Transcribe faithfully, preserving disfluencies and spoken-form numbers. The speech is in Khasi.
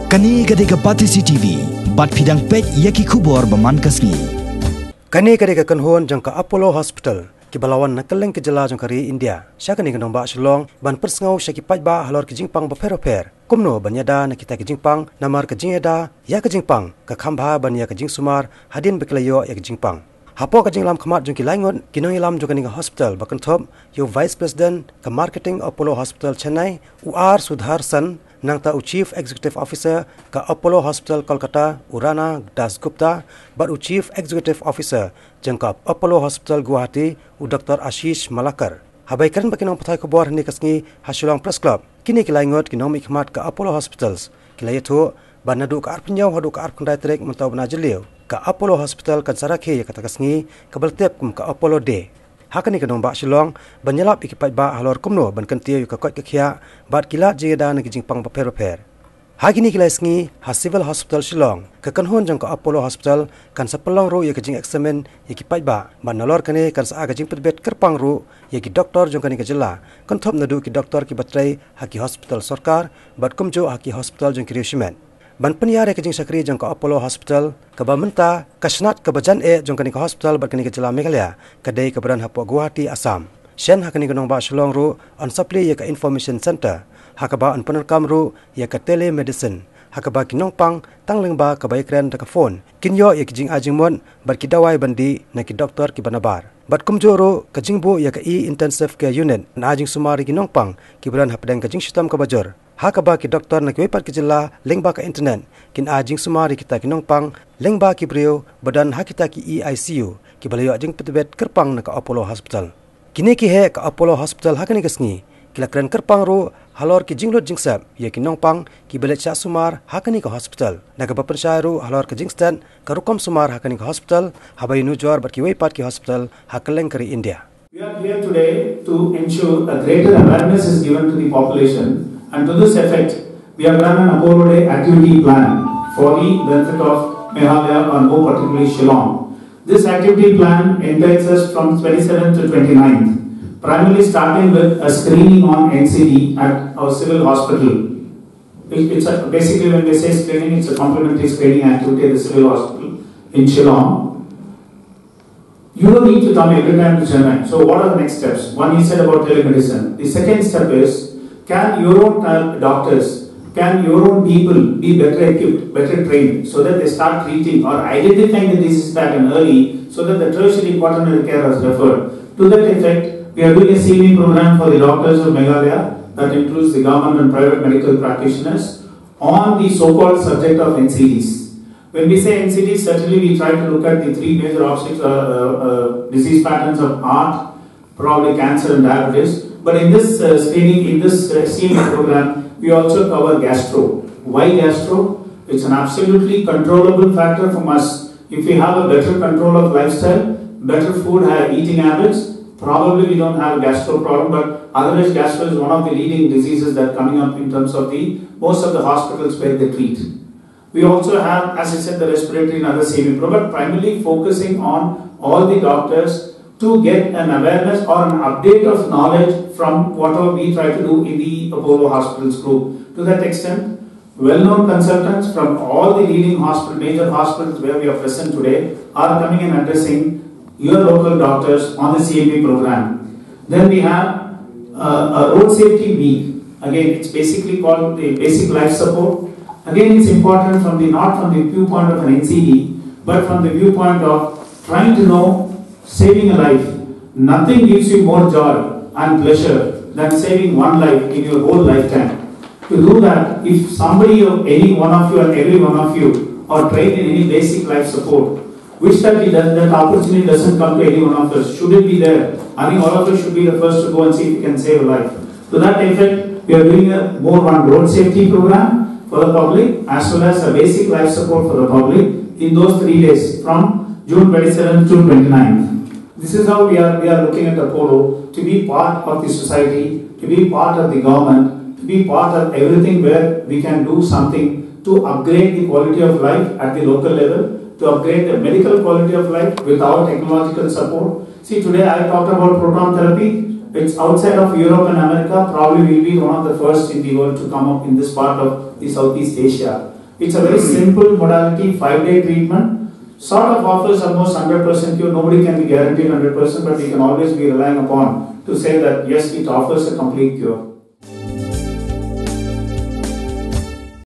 Kane ka dei ka Batesi T V, bad phi dang peit ïa ki khubor ba man ka sngi. Kane ka dei ka kynhun jong ka Apollo Hospital, kiba la wan na kylleng ki jylla jong ka ri India sha kane ka nongbah Shillong, ban pynsngew sha ki paidbah halor ki jingpang bapher bapher, kumno ban ïada na kita ki jingpang, namar ka jingïada ïa ka jingpang ka kham bha ban ïa ka jingsumar hadien ba ki la ïoh ïa ka jingpang. Hapoh ka jingïalam khmat jong ki lai ngut ki nongïalam jong kane ka hospital, ba kynthup ïa u Vice President ka Marketing Apollo Hospital Chennai, u R Sudharsan, nangta u Chief Executive Officer ka Apollo Hospital Kolkata, u Rana Dasgupta, bad u Chief Executive Officer jong ka Apollo Hospital Guwahati, u Doctor Ashish Malakar. Haba ïakren bad ki nongpathai khubor hynne ka sngi ha Shillong Press Club, kine ki lai ngut ki nongmihkhmat ka Apollo Hospitals ki la ïathuh ba naduh ka arphew hynñiew haduh ka arphew khyndai tarik mynta u bnai Jylliew, ka Apollo Hospital kan sa rakhe ïa kata ka sngi kaba la tip kum ka Apollo Day ha kane ka nongbah Shillong, ban ïalap ïa ki paidbah halor kumno ban kyntiew ïa ka koit ka khiah bad ki lad jingïada na ki jingpang bapher bapher. Ha kine ki lai sngi ha Civil Hospital Shillong, ka kynhun jong ka Apollo Hospital kan sa pynlong ruh ïa ka jingexamine ïa ki paidbah, bad nalor kane kan sa ai ka jingpynbit kyrpang ruh ïa ki doktor jong kane ka jylla, kynthup naduh ki doktor kiba trei ha ki hospital sorkar bad kumjuh ha ki hospital jong ki riewshimet, ban pynïar ïa ka jingshakri jong ka Apollo Hospital, kaba mynta ka shnat kaba jan eh jong kane ka hospital bad kane ka jylla Meghalaya ka dei kaba don hapoh Guwahati, Assam. Shen ha kane ka nongbah Shillong ruh yn sa plie ïa ka Information Centre, ha kaba yn pyndonkam ruh ïa ka telemedicine, ha kaba ki nongpang tang lyngba kaba ïakren da ka phone kin ïoh ïa ki jingai jingmut bad ki dawai ban dih na ki doktor kiba nabar. Bad kumjuh ruh ka jingbuh ïa ka E-Intensive Care Unit ban ai jingsumar ïa ki nongpang kiba don hapdeng ka jingshitom kaba jur, ha kaba ki doktor na kiwei pat ki jylla lyngba ka internet kin ai jingsumar ïa kita ki nongpang lyngba ki briew ba don ha kita ki E I C U kiba la ïoh jingpynbit kyrpang na ka Apollo Hospital. Kine ki heh ka Apollo Hospital ha kane ka sngi ki la kren kyrpang ruh halor ki jinglut jingsep ïa ki nongpang kiba leit shah sumar ha kane ka hospital, na kaba pynshai ruh halor ka jingstet ka rukom sumar ha kane ka hospital haba ïanujor bad kiwei pat ki hospital ha kylleng ka ri India. We are here today to ensure a greater awareness is given to the population, and to this effect, we have done an Apollo Day activity plan for the benefit of Meghalaya and more particularly Shillong. This activity plan entails us from twenty-seventh to twenty-ninth, primarily starting with a screening on N C D at our civil hospital. It- It's a, basically, when we say screening, it's a complimentary screening activity at the civil hospital in Shillong. You don't need to come every time to Chennai. So what are the next steps? One, you said about telemedicine. The second step is, can your own, uh, doctors, can your own people be better equipped, better trained, so that they start treating or identifying the disease pattern early, so that the tertiary quaternary care is referred? To that effect, we are doing a C M E program for the doctors of Meghalaya that includes the government and private medical practitioners on the so-called subject of N C Ds. When we say N C Ds, certainly we try to look at the three major obstacles, uh, uh, uh, disease patterns of heart, probably cancer and diabetes. But in this, uh, screening, in this, uh, C M E program, we also cover gastro. Why gastro? It's an absolutely controllable factor from us. If we have a better control of lifestyle, better food, higher eating habits, probably we don't have gastro problem. But otherwise, gastro is one of the leading diseases that coming up in terms of the most of the hospitals where they treat. We also have, as I said, the respiratory and other C M E pro, but primarily focusing on all the doctors to get an awareness or an update of knowledge from whatever we try to do in the Apollo Hospitals group. To that extent, well-known consultants from all the leading hospital, major hospitals where we are present today are coming and addressing your local doctors on the C M P program. Then we have, uh, a road safety week. Again, it's basically called the basic life support. Again, it's important from the, not from the viewpoint of an N C D, but from the viewpoint of trying to know saving a life. Nothing gives you more joy and pleasure than saving one life in your whole lifetime. To do that, if somebody, or any one of you and every one of you, are trained in any basic life support, which that, that, that opportunity doesn't come to any one of us. Should it be there? I think all of us should be the first to go and see if we can save a life. To that effect, we are doing a more one road safety program for the public as well as a basic life support for the public in those three days from June twenty-seventh to twenty-ninth. This is how we are, we are looking at Apollo, to be part of the society, to be part of the government, to be part of everything where we can do something to upgrade the quality of life at the local level, to upgrade the medical quality of life with our technological support. See, today I talked about proton therapy. It's outside of Europe and America. Probably we'll be one of the first in the world to come up in this part of the Southeast Asia. It's a very simple modality, five day treatment. Sort of offers almost one hundred percent cure. Nobody can be guaranteed one hundred percent, but we can always be relying upon to say that yes, it offers a complete cure.